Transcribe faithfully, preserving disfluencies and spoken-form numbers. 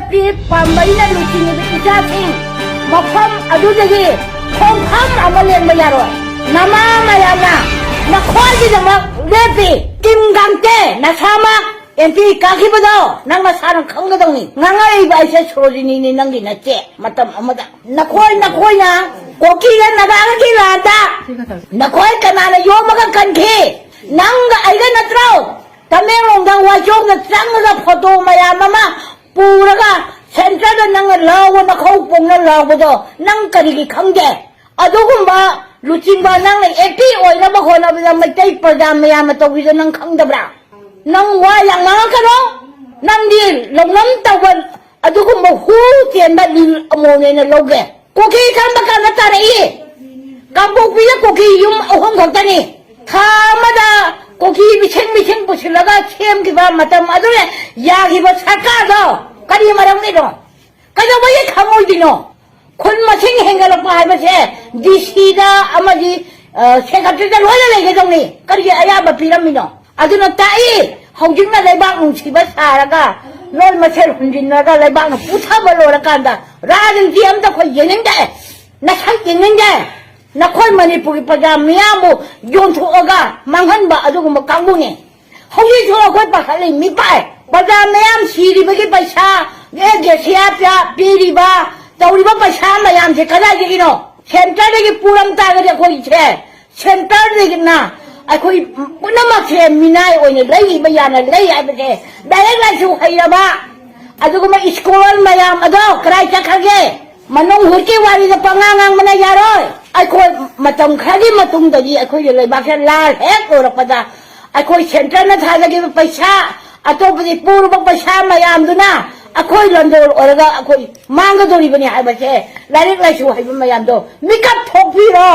ꯄꯥꯝꯕꯩꯅ ꯂꯨꯆꯤꯡꯉꯤꯕ ꯏꯆꯥꯁꯤꯡ, ꯃꯐꯝ ꯑꯗꯨꯗꯒꯤ ꯈꯣꯡꯐꯝ ꯑꯃ ꯂꯦꯡꯕ ꯌꯥꯔꯣꯏ꯫ ꯅꯃꯥ ꯃꯌꯥꯝꯅ ꯅꯈꯣꯏꯒꯤꯗꯃꯛ ꯂꯦꯞꯄꯤ꯫ ꯀꯤꯝ ꯒꯥꯡꯇꯦ, ꯅꯁꯥꯃꯛ ꯑꯦꯟꯇꯤ ꯀꯥꯈꯤꯕꯗꯣ ꯅꯪ ꯅꯁꯥꯅ ꯈꯪꯒꯗꯧꯅꯤ꯫ ꯉꯥꯡꯉꯛꯏꯕ ꯑꯩꯁꯦ ꯁꯣꯔꯣꯖꯤꯅꯤꯅꯤ, ꯅꯪꯒꯤ ꯅꯆꯦ꯫ ꯃꯇꯝ ꯑꯃꯗ ꯅꯈꯣꯏ, ꯅꯈꯣꯏꯅ ꯀꯣꯀꯤꯒ ꯅꯥꯒꯥꯒꯒꯤ ꯂꯥꯟꯗ ꯅꯈꯣꯏ ꯀꯅꯥꯅ ꯌꯣꯝꯃꯒ ꯀꯟꯈꯤ? ꯅꯪꯒ ꯑꯩꯒ ꯅꯠꯇ꯭ꯔꯣ? ꯇꯃꯦꯡꯂꯣꯡꯗ ꯋꯥꯏꯆꯣꯡꯗ ꯆꯪꯉꯒ ꯐꯣꯇꯣ ꯃꯌꯥꯝ ꯑꯃ ꯄꯨꯔꯒ ꯁꯦꯟꯇꯔꯗ ꯅꯪꯅ ꯂꯥꯎꯕ, ꯅꯈꯧ ꯄꯣꯡꯅ ꯂꯥꯎꯕꯗꯣ ꯅꯪ ꯀꯔꯤꯒꯤ ꯈꯪꯗꯦ? ꯑꯗꯨꯒꯨꯝꯕ ꯂꯨꯆꯤꯡꯕ ꯅꯪꯅ ꯑꯦꯟꯇꯤ ꯑꯣꯏꯅꯕ ꯍꯣꯠꯅꯕꯗ ꯃꯩꯇꯩ ꯄ꯭ꯔꯖꯥ ꯃꯌꯥꯝꯅ ꯇꯧꯔꯤꯗꯣ ꯅꯪ ꯈꯪꯗꯕ꯭ꯔꯥ? ꯅꯪ ꯋꯥ ꯌꯥꯝ ꯉꯥꯡꯉꯛꯀꯅꯣ꯫ ꯅꯪꯗꯤ ꯂꯧꯅꯝ ꯇꯧꯕ ꯑꯗꯨꯒꯨꯝꯕ ꯍꯨ ꯆꯦꯟꯕ ꯂꯤꯜ ꯑꯃꯣꯝꯅꯦꯅ ꯂꯧꯒꯦ꯫ ꯀꯣꯀꯤ ꯀꯔꯝꯕ ꯀꯥꯟꯗ ꯇꯥꯔꯛꯏ? ꯀꯥꯡꯄꯣꯛꯄꯤꯗ ꯀꯣꯀꯤ ꯌꯨꯝ ꯑꯍꯨꯝ ꯈꯛꯇꯅꯤ꯫ ꯊꯥ ꯑꯃꯗ ꯀꯣꯀꯤ ꯃꯤꯁꯤꯡ ꯃꯤꯁꯤꯡ ꯄꯨꯁꯤꯜꯂꯒ ꯁꯦꯝꯈꯤꯕ ꯃꯇꯝ ꯑꯗꯨꯗ ꯌꯥꯈꯤꯕ ꯁꯔꯀꯥꯔꯗꯣ ꯀꯔꯤ ꯃꯔꯝꯒꯤꯅꯣ? ꯀꯩꯗꯧꯕꯒꯤ ꯈꯪꯉꯣꯏꯗꯣꯏꯅꯣ? ꯈꯨꯟ ꯃꯁꯤꯡ ꯍꯦꯟꯒꯠꯂꯛꯄ ꯍꯥꯏꯕꯁꯦ ꯗꯤ ꯁꯤꯗ ꯑꯃꯗꯤ, ꯑ, ꯁꯦꯀ꯭ꯔꯦꯇꯔꯤꯗ ꯂꯣꯏꯅ ꯂꯩꯒꯗꯧꯅꯤ꯫ ꯀꯔꯤꯒꯤ ꯑꯌꯥꯕ ꯄꯤꯔꯝꯃꯤꯅꯣ? ꯑꯗꯨꯅ ꯇꯥꯛꯏ, ꯍꯧꯖꯤꯛꯅ ꯂꯩꯕꯥꯛ ꯅꯨꯡꯁꯤꯕ ꯁꯥꯔꯒ ꯅꯣꯏ ꯃꯁꯦꯜ ꯍꯨꯟꯖꯤꯟꯅꯔꯒ ꯂꯩꯕꯥꯛꯅ ꯄꯨꯊꯕ ꯂꯣꯏꯔꯀꯥꯟꯗ ꯔꯥꯖꯅꯤꯇꯤ ꯑꯝꯇ ꯑꯩꯈꯣꯏ ꯌꯦꯡꯅꯤꯡꯗꯦ, ꯅꯁꯛ ꯌꯦꯡꯅꯤꯡꯗꯦ꯫ ꯅꯈꯣꯏ ꯃꯅꯤꯄꯨꯔꯒꯤ ꯄ꯭ꯔꯖꯥ ꯃꯤꯌꯥꯝꯕꯨ ꯌꯣꯟꯊꯣꯛꯑꯒ ꯃꯥꯡꯍꯟꯕ ꯑꯗꯨꯒꯨꯝꯕ ꯀꯥꯡꯕꯨꯅꯤ꯫ ꯍꯧꯖꯤꯛꯁꯨ ꯑꯩꯈꯣꯏ ꯄꯥꯈꯠꯂꯤ, ꯃꯤꯄꯥꯏ꯫ ꯄ꯭ꯔꯖꯥ ꯃꯌꯥꯝ ꯁꯤꯔꯤꯕꯒꯤ ꯄꯩꯁꯥ, ꯑꯦ, ꯒꯦꯁꯤꯌꯥ ꯄꯤꯔꯤꯕ, ꯇꯧꯔꯤꯕ ꯄꯩꯁꯥ ꯃꯌꯥꯝꯁꯦ ꯀꯗꯥꯏꯗꯒꯤꯅꯣ? ꯁꯦꯟꯇꯔꯗꯒꯤ ꯄꯨꯔꯝ ꯇꯥꯔꯒꯗꯤ ꯑꯩꯈꯣꯏꯁꯦ ꯁꯦꯟꯇꯔꯗꯒꯤꯅ ꯑꯩꯈꯣꯏ ꯄꯨꯝꯅꯃꯛꯁꯦ ꯃꯤꯅꯥꯏ ꯑꯣꯏꯅ ꯂꯩꯕ ꯌꯥꯅ ꯂꯩ ꯍꯥꯏꯕꯁꯦ ꯂꯥꯏꯔꯤꯛ ꯂꯥꯏꯁꯨ ꯍꯩꯔꯕ ꯑꯗꯨꯒꯨꯝꯕ ꯁ꯭ꯀꯣꯂꯔ ꯃꯌꯥꯝ ꯑꯗꯣ ꯀꯗꯥꯏ ꯆꯠꯈ꯭ꯔꯒꯦ? ꯃꯅꯨꯡ ꯍꯨꯠꯀꯤ ꯋꯥꯔꯤꯗ ꯄꯉꯥꯡ ꯉꯥꯡꯕꯅ ꯌꯥꯔꯣꯏ꯫ ꯑꯩꯈꯣꯏ ꯃꯇꯝ ꯈꯔꯒꯤ ꯃꯇꯨꯡꯗꯗꯤ ꯑꯩꯈꯣꯏꯒꯤ ꯂꯩꯕꯥꯛꯁꯦ ꯂꯥꯜ ꯍꯦꯛ ꯂꯣꯏꯔꯛꯄꯗ ꯑꯩꯈꯣꯏ ꯁꯦꯟꯇꯔꯅ ꯊꯥꯗꯈꯤꯕ ꯄꯩꯁꯥ, ꯑꯇꯣꯞꯄꯗꯤ ꯄꯨꯔꯨꯕ ꯄꯩꯁꯥ ꯃꯌꯥꯝꯗꯨꯅ ꯑꯩꯈꯣꯏ ꯂꯟꯗꯣꯜ ꯑꯣꯏꯔꯒ ꯑꯩꯈꯣꯏ ꯃꯥꯡꯒꯗꯧꯔꯤꯕꯅꯤ ꯍꯥꯏꯕꯁꯦ ꯂꯥꯏꯔꯤꯛ ꯂꯥꯏꯁꯨ ꯍꯩꯕ ꯃꯌꯥꯝꯗꯣ ꯃꯤꯀꯞ ꯊꯣꯛꯄꯤꯔꯣ꯫